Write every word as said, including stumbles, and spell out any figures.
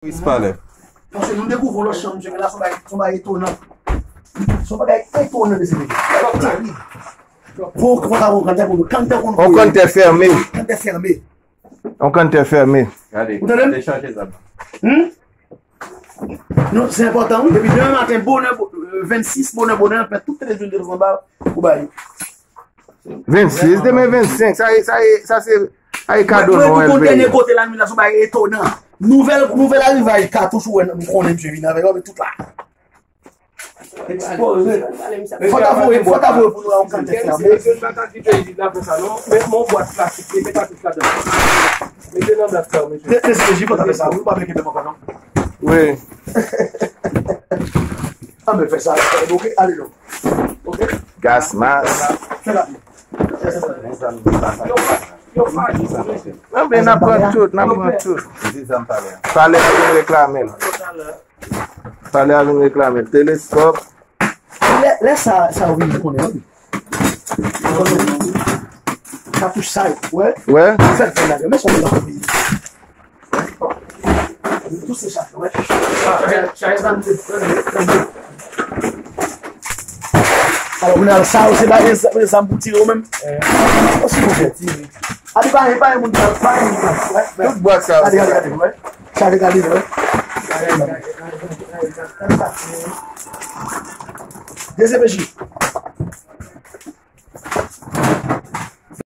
Maurice Palais. Paske nou dekouvri yon lòt chanm, mesye, la, se yon bagay, se yon bagay etonan. Se yon bagay etonan, mesye. Terib. Fò, fò ta yon kantè pou nou. Kantè pou nou. On kantè fèmen. Kantè fèmen. On kantè fèmen. Gade, Ou tande m? te chanje zam. Hmm? Non, se enpòtan, wi. Depi demen maten, bonè, bo- euh, vennsis, bonè, bonè, anpè, tout televizyon te anba pou bay. Vennsis, demen vennsenk. Sa e, sa e, sa se, sa e kado Mwen, nou mwen, an pou dènye veye. Kote la, nou la sou bagay etonan. Nouvèl, nouvèl arivaj katouch ou wè, nou konnen misye vin avèk yo, men tout la. Ekspoze. Fò ta voye, fò ta voye pou nou an kantè fèmen. Yon baka ki te di la pou sa non. Men mon bwat plastik, mete katouch ladan. Mete nan bwat sa, mesye. Te, te, te, fò ta fè sa, wi, ou pa vle kenbe m ankò, non. Wi. An, men fè sa, ok, ale non. Ok? Gas mas. Fè rapid. Yo pa, yo pa di, mesye. Non, men n ap pran tout, n ap pran tout. Di zam pale. Palè a vin reklame l. Palè a vin reklame l. Teleskòp. Lè, lè sa, sa ou vin konnen, wi. Katouch sa, wè. Wè. Fè l fè la, men son la. Tou se sa, wè. Alò, ou nan sa, ou se bagay zam pou tire ou menm. Ou si pou fè tire. A di pa, pa moun, pa moun, wè. Tout bwat sa. Gade, gade, gade, wè. Sa, gade, wè. D C P J.